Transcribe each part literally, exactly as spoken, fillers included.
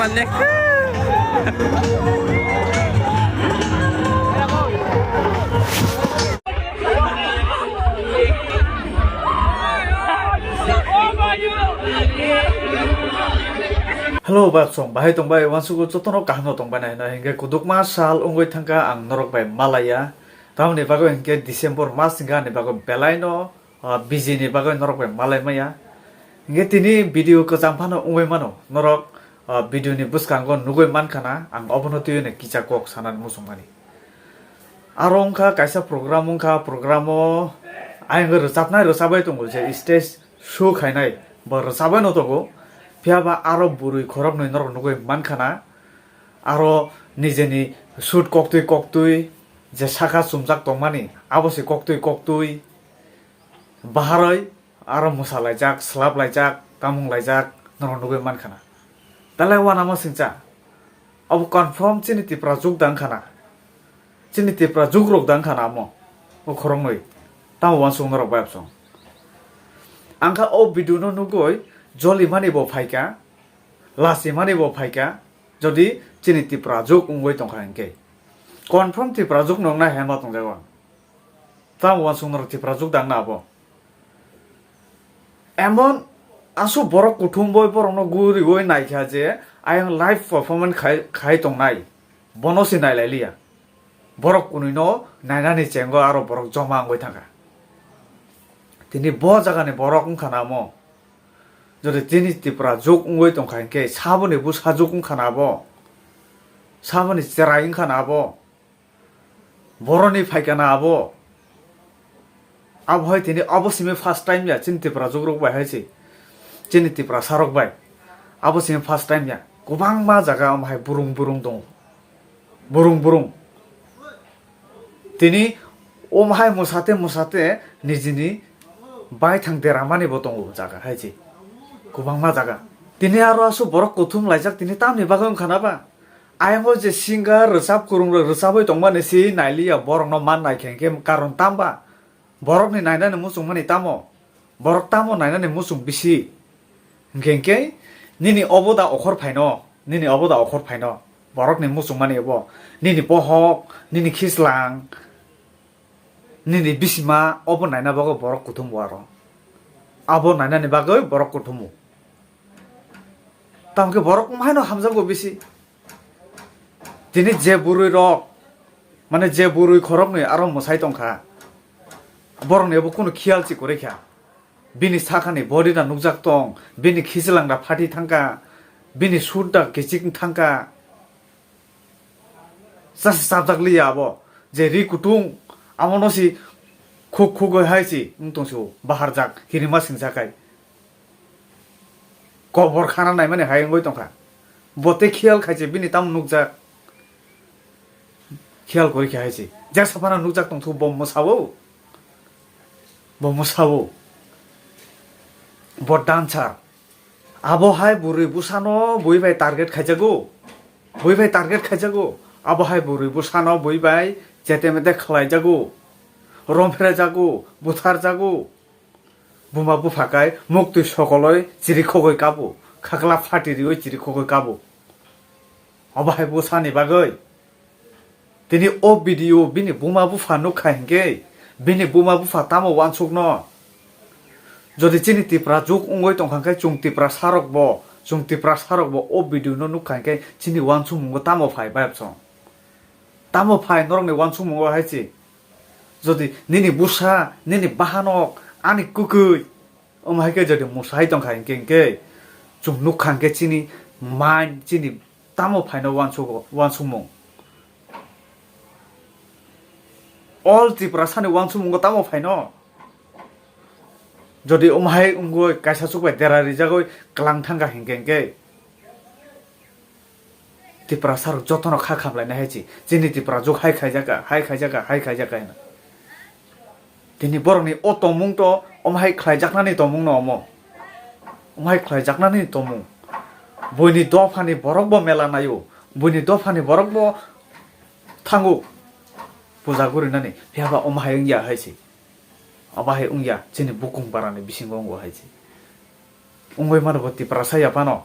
Hello, baksong, bahai tongbai, uansukgo jotono kaham no tongbai nai hino, hingke kudukma sal wngwi thangkha ang norok bai malaiya. Tamoni bagwi hingke December mas hingke ani bagwi belai no, ah, busy ni bagwi norok bai malai maya. Hingke tini video kwcham phano wngwi mano, norok, ah, video ni bwskango nugwi mankha na, ang obono twiwi no kisa kok sanani muchung mani. Aro wngkha kaisa program, wngkha program o ayang rwchapnai rwchapbai tongo, je stage show khainai bo rwchapbai no tongo, phiya ba aro bwrwi khoroknwi norok nugwi mankha na, aro nijeni shoot koktwi koktwi je saka chumjak tongmani abo se koktwi koktwi baharwi aro mwsa laijak, slap laijak, tamung laijak norok nugwi mankha na. Belai uanama singcha. Abo confirm chini Tipra juk da wngkha na. Chini Tipra juk rok da wngkha na amo. O khoroknwi. Tamo uansuk norok bai absong. Angkha o video no nugwi joli mani bo phaikha, lasi mani bo phaikha, jodi chini Tipra juk wngwi tongkha hinkhe. Confirm Tipra juk nokna hema tongjago ang. Tamo uansuk norok Tipra juk da wngna abo. Emon aswk borok kuthum boi borokno guriwi naikha je ayang live performance khai, khai tongnai, bono se nailai liya. Borok kwnwi no nainani chengo aro borok joma wngwi thangkha. Tini bo jagani borok wngkha na amo. Jodi tini Tipra juk wngwi tongkha hinkhe saboni bwsa juk wngkha na abo. Saboni cherai wngkha na abo. Boroni phaikha na abo. Abo hai tini abo simi first time ya chini Tipra jugrok bai hai se. Chini Tiprasa rok bai. Abo simi first time ya. Kwbangma jaga omo hai burung burung tongo. Burung burung. Tini omo hai mwsate mwsate nijini baithang deramani bo tongo jaga hai se. Kwbangma jaga. Tini aro aswk borok kuthum laijak tini tamni bagwi wngkha na ba? Ayang o je singer rwchap kwrwng rok rwchabwi tongmani se nailiya borokno man naikha hinkhe karon tamba? Borokni nainani muchungmani tamo? Borok tamo nainani muchung bisi? Hinkhe hinkhe nini obo da okhor phaino, nini obo da okhor phaino. Borokni muchungmani obo nini bohok, nini khislang, nini bisima obo naina bagwi borok kuthum bo aro. Abo nainani bagwi borok kuthumu. Tamokhe borok wng haino hamjakgo bisi. Tini je bwrwi rok, mane je bwrwi khoroknwi aro mwsai tongkha, borokni abo kunu khiyal si kwrwi kha. Bini sakhani body da nukjak tong, bini khichlang da phati thangkha, bini sut da kichik thangkha. Chasa chapjak liya abo, je ri kutung, amo no si khuk khugwi hai si wng tong si o, baharjak, hirima singsa kai. Kobor khana naimani hai wngwi tongkha. Bo tei khiyal khai se bini tamo nukjak. Khiyal kori khe hai se. Jesa phano nukjak tong thu bo mwsao. Bo mwsao. Bo dancer. Abo hai bwrwi bwsano bui bai target khaijago. Bui bai target khaijago. Abo hai bwrwi bwsano bui bai chete mete khlaijago. Romphrejago, butharjago. Buma bupha kai muktwi sokoloi chirikhogwi kabo, khakla phati riwi chirikhogwi kabo. Obo hai bwsani bagwi. Tini o video bini buma bupha nukha hinkhe, bini buma bupha tamo uansukno? Jodi chini Tipra juk wngwi tongkha khe, chwng Tiprasa rokbo, chwng Tiprasa rokbo o video no nukha hinkhe, chini uansukmungo tamo phai bayapsong? Tamo phai norokni uansukmungo hai se? Jodi nini bwsa, nini bahanok, ani kwkwi, omo hai khe jodi mwsai tongkha hinkhe, hinkhe chwng nukha hinkhe chini mind, chini tamo phaino uansugo, uansukmung. All Tiprasani uansukmungo tamo phaino? Jodi omo hai wngwi kaisa chuk bai dera rijagwi kwlang thangkha hinkhe, hinkhe Tiprasa rok jotono kha khamlainai hai se. Chini Tipra juk hai khaijak kha, hai khaijak kha, hai khaijak kha hino. Tini borokni o tongmung to omo hai khlaijaknani tongmung no omo. Omo hai khlaijaknani tongmung. Buini dophani borok bo mela naio. Buini dophani borok bo thango. Puja gurinani. Phiya ba omo hai wngya hai se. Obo hai wngya chini bukung barani bisingo wngo hai se. Wngwi mano bo Tiprasa ya phano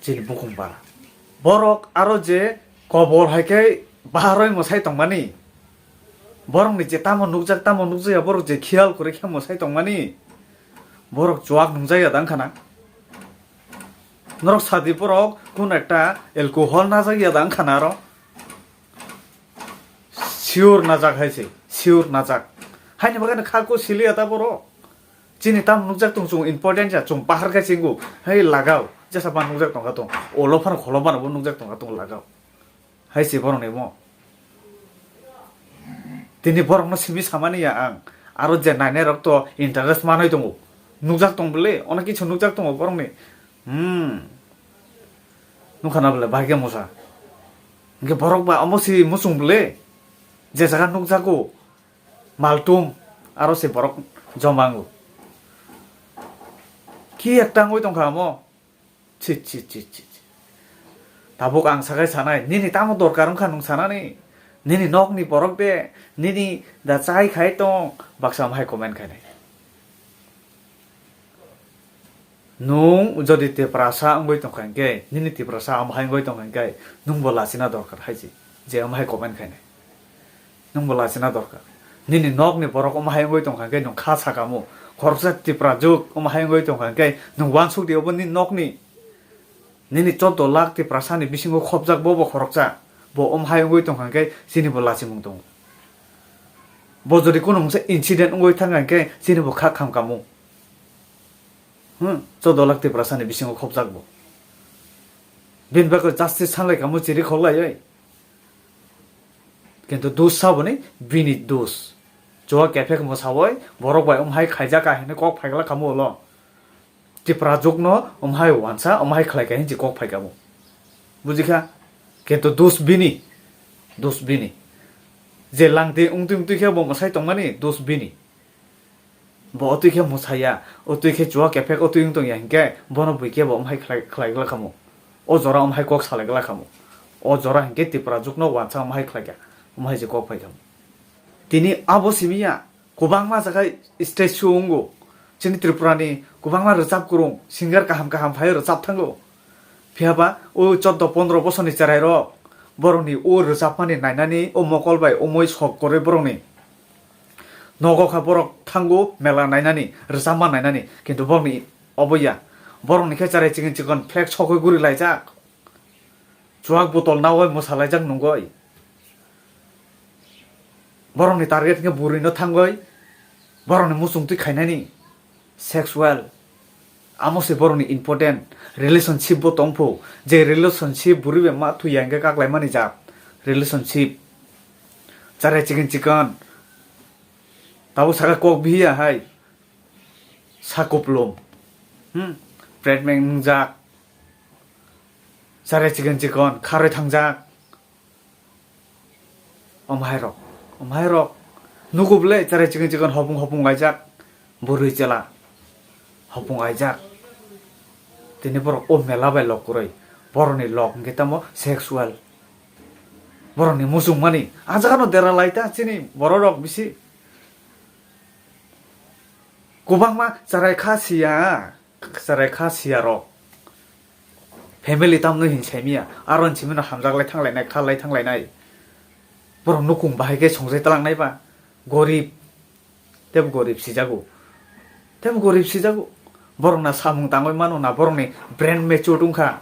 chini bukung bara. Borok aro je kobor hai khe baharoi mwsai tongmani, borokni je tamo nukjak tamo nukjakya borok je khiyal kwrwi khe mwsai tongmani, borok chuak nungjakya da wngkha na? Norok sadi borok kun ekta alcohol najakya da wngkha na aro? Sure najak hai se, sure najak. Haini bagwi no kha ko siliya ta borok. Chini tam nukjak tong chung important ya, chung bahar khe chingu. Hai lagao, jesa ban nukjak tong kha tong. Olo phano kholo phano bo nukjak tong kha tong lagao. Hai se borok ni mo. Tini borok no simi samani ya ang. Aro je nainai rok to interest manwi tongo. Nukjak tong bwle, ono kichu nukjak tongo borok ni. Hmm. Nukha na bwle bahai khe musa. Hingke borok ba omo si muchung bwle. Je jaga nukjago. Maltum, aro se borok joma wngo. Ki ekta wngwi tongkha omo? Chi, chi, chi, chi, chi. Tabuk ang sakai sanai, nini tamo dorkar wngkha nwng sanani? Nini nokni borok de, nini da chai khai tong, baksa omo hai comment khainai. Nwng jodi Tiprasa wngwi tongkha hwnkhe, nini Tiprasa omo hai wngwi tongkha hwnkhe, nwngbo lachina dorkar hai se, je omo hai comment khainai. Nwngbo lachina dorkar. Nini nokni borok omo hai wngwi tongkha hwnkhe, nwng kha sakamo. Khoroksa Tipra juk omo hai wngwi tongkha hwnkhe, nwng uansuk di obo nini nokni. Nini chordo lakh Tiprasani bisingo khopjak bo bo khoroksa. Bo omo hai wngwi tongkha hwnkhe, chini bo lachimung tongo. Bo jodi kunu mungsa incident wngwi thangkha hwnkhe, chini bo kha khamkamo. Hmm, chordo lakh Tiprasani bisingo khopjak bo. Bini bagwi justice sanlai kamo chiri khoklaiwi. Kintu dus saboni bini dus. Chuwa kephek mwsawoi borok bai omo hai khaijak ka hinwi kok phaikla kamo ulo. Tipra jukno omo hai wansa, omo hai khlai ka hinwi kok phaikamo. Bujikha? Kintu dus bini. Dus bini. Je langti wngtwi wngtwi khe bo mwsai tongmani dus bini. Bo otwi khe mwsaya, otwi khe chuwa kephek otwi wng tongya hinkhe bono bui khe bo omo hai khlai, khlai glak khamu. O jora omo hai kok salai glak khamu. O jora hinkhe Tipra jukno wansa omo hai khlai kha, omo hai je kok phai khamu. Tini abo simi ya, kwbangma jaga stage show wngo. Chini Tripura ni kwbangma rwchap kwrwng, singer kaham kaham phai rwchap thango. Phiya ba o chordo pondro bosorni cherairok borokni o rwchapmani nainani o mokol bai omoi sok kwrwi borokni nogo kha borok thango mela nainani, rwchapma nainani, kintu borokni obo ya. Borokni khe cherai chikon chikon flag sokwi guri laijak, chuak botol nawai mwsa laijak nungoi. Borokni target khe bwrwino thangoi, borokni muchungtwi khainani. Sexual. Amo se borokni important. Relationship bo tongpho. Je relationship bwrwi bai ma thwiya hingke kaklaimani jat. Relationship. Charai chikon chikon. Tabuk saka kok bihiya hai. Sakuplum. Hmm. Pregnant wngjak. Charai chikon chikon. Kharwi thangjak. Omo hai rok, omo hai rok. Nugo bwle cherai chikon chikon hopung hopung laijak, bwrwi chela hopung aijak. Tini borok o mela bai lok kwrwi, borokni lok hwnkhe tamo sexual. Borokni muchungmani, ah jagano dera lai ta chini borok rok bisi. Kwbangma cherai kha siya. Cherai kha siya rok. Family tamno hin saimiya. Aro hin simino hamjak lai thang lainai, kha lai thang lainai. Borok nukung bahai khe songjai talang nai ba. Gorib. Tebo gorib sijago. Tebo gorib sijago. Borok na samung tangoi mano na borokni brain matured wngkha.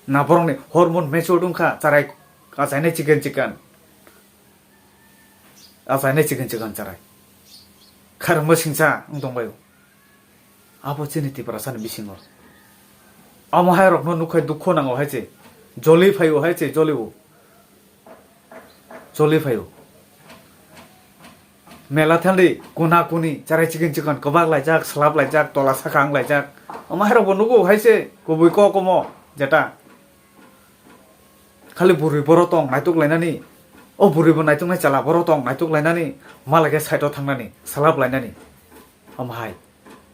Na borokni hormone matured wngkha. Cherai achainai chikon chikon. Achainai chikon chikon cherai. Kharangma singcha wng tongbaio. Abo chini Tiprasani bisingo. Amo hai rokno nukhai dukho nango hai se. Joli phaio hai se, jolio. Joli phaio. Mela thangdi kuna kuni cherai chikon chikon kwbak laijak, slap laijak, tola saka wng laijak. Amo hai rokbo nugo hai se, kubui kok omo jeta. Khali bwrwi borok tong naituk lainani, o bwrwi bo naituk nai chwla borok tong naituk lainani, malai khe side o thangnani, salap lainani. Omo hai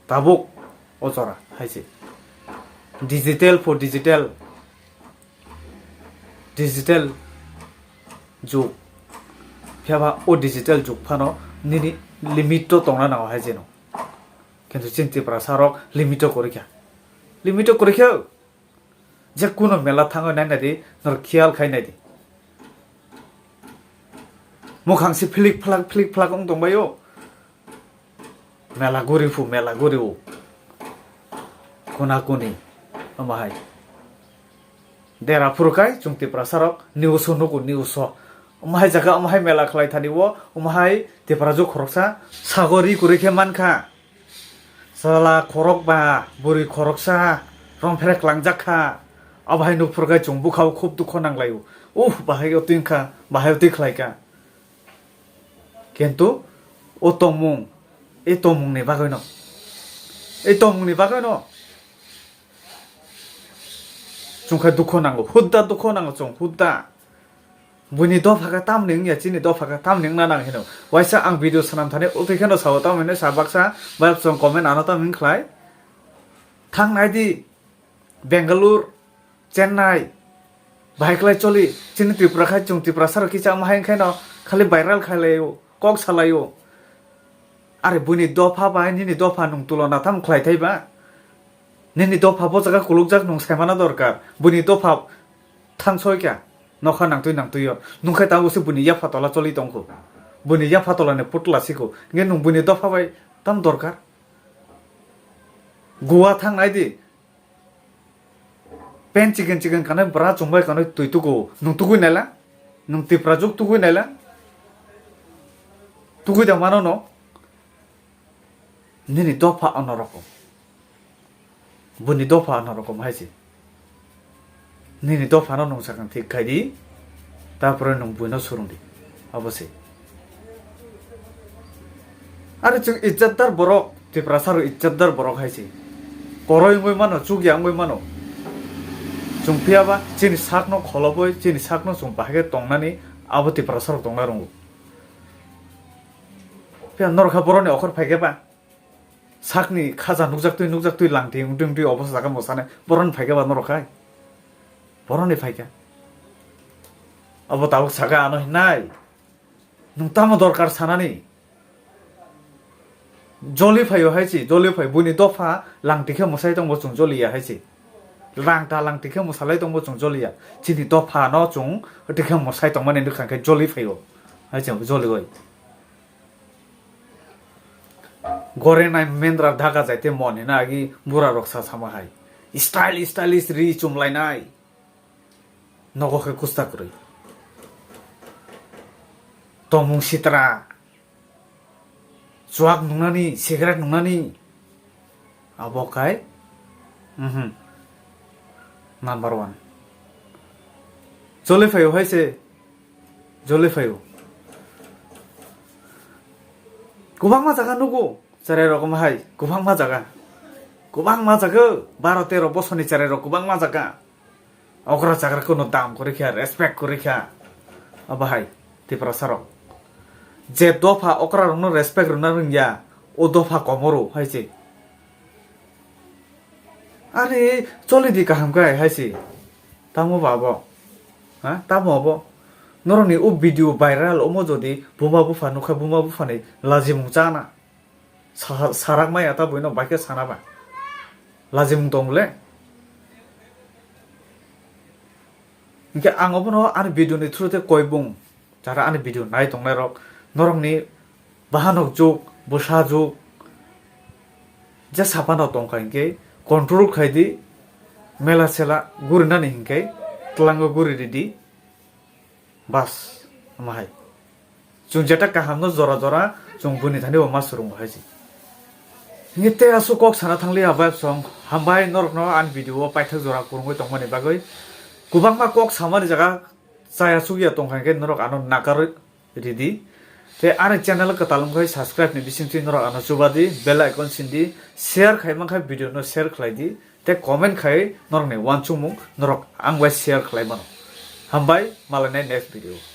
tabuk o jora hai se. Digital for digital, digital jug. Phiya ba o digital jug phano nini limit o tongna nango hai jeno. Kintu chini Tiprasa rok limit o kwrwi kha. Limit o kwrwi kha. Je kuno mela thango nai nai di, nor khiyal khai nai di. Mukhang si philik phlak, philik phlak wng tong bai o. Mela guri phu, mela guri o. Kuna kuni, omo hai. Dera phuru kai chwng Tiprasa rok news o nugo, news o. Omo hai jaga, omo hai mela khlai thani o, omo hai Tiprajwk khoroksa sagori kwrwi khe man kha. Chwla khorok ba, bwrwi khoroksa, romphre klangjak kha. Abo hai nuk phuru kai chwng bwkha o khub dukho nang lai o. Uh, bahai o twi wng kha, bahai o twi khlai kha. Kintu o tongmung, e tongmungni bagwino, e tongmungni bagwino chwng khe dukho nango, hudda dukho nango chwng, hudda. Buini dopha khe tamni wngya, chini dopha khe tamni wngna nang hino. Waisa ang video swnam thani, o twi kheno sao, tamni sa baksa, bai chwng comment ano tamni wng khlai. Thang nai di. Bangalore, Chennai, bahai khlai choli, chini Tripura khai chwng Tiprasa rok kisa omo hai wngkhaino khali viral khlai laio, kok salaio. Are buini dopha bai nini dopha nwng tulona tamo khlai thai ba? Nini dopha bo jaga kulukjak nwng saimana dorkar. Buini dopha thang soi kha, nokha nangtwi nangtwio. Nwng khai tabuk se buini yapha tola choli tongkho. Buini yapha tolani putla sikho. Nge nwng buini dopha bai tam dorkar? Goa thang nai di. Pen chicken chicken kanai bra chumbai kanai twi tuku. Nwng tugui naila? Nwng Tiprajwk tugui naila? Tugui da mano no? Nini dopha ono rokom. Buni dopha ono rokom hai se. Nini dophano nwng sakang thik khai di, tarpore nwng buino surung di. Abo se. Are chwng ijjatdar borok, Tiprasa rok ijjatdar borok hai se. Koroi wngwi mano, chukya wngwi mano. Chwng phiya ba chini sakno kholobwi, chini sakno chwng bahai khe tongnani abo Tiprasa rok tongna rwngo. Phiya norok kha borokni okhor phai khe ba? Sakni khaja nukjaktwi nukjaktwi langti wngtwi wngtwi obo saka mwsane boroni phaikha ba norok khai? Boroni phaikha. Abo tabuk saka ano hinai. Nwng tamo dorkar sanani? Joli phaio hai si, joli phai. Buini dopha langti khe mwsai tongbo chwng joliya hai si. Langta langti khe mwsalai tongbo chwng joliya. Chini dopha no chwng twi khe mwsai tongmani nukha khe joli phaio. Hai se joli oi. Gore nai mendra dhaga jaite mon hina agi bura rok sa sama hai. Style stylish ri chumlainai. Nogo khe kusta kwrwi. Tongmung sitra. Chuak nungnani, cigarette nungnani. Abo kai. Mhm. Number one. Joli phaio hai se. Joli phaio. Kwbangma jaga nugo. Cherai rok omo hai kwbangma jaga, kwbangma jaga, baro tero bosoni cherai rok kwbangma jaga. Okra chagra kuno dam kwrwi kha, respect kwrwi kha. Abo hai Tiprasa rok je dopha okra rokno respect rwna rwngya, o dopha komoro hai se. Are choli di kaham khe hai se. Tamo ba abo? Ha? Tamo abo? Norokni o video viral omo jodi buma bupha nukha, buma buphani lajimung chana. Sa-, sarak maya ta buino bai khe sana ba. Lajimung tong le. Hinkhe ang obono ani video ni through te koi bung. Jara ani video nai tongnai rok, norokni bahanok juk, bwsa juk, je sapano tongkha hinkhe control khai di, mela sela gurinani hinkhe tlango guri ridi. Bas, omo hai. Chwng jeta kahamno jora jora chwng buini thani bo ma swrwngo hai se. Hinkhe tei aswk kok sana thang liya bai song, hambai norokno ani video o paithak jora kwrwngwi tongmani bagwi. Kwbangma kok samani jaga chaya chukya tongkha hinkhe norok ano nakarwi ridi. Tei ani channel kwtal wngkha subscribe ni bisingtwi norok ano chuba di, bell icon sindi, share khai mankha video no share khlai di. Tei comment khai norokni uansukmung norok ang bai share khlai mano. Hambai, malainai next video.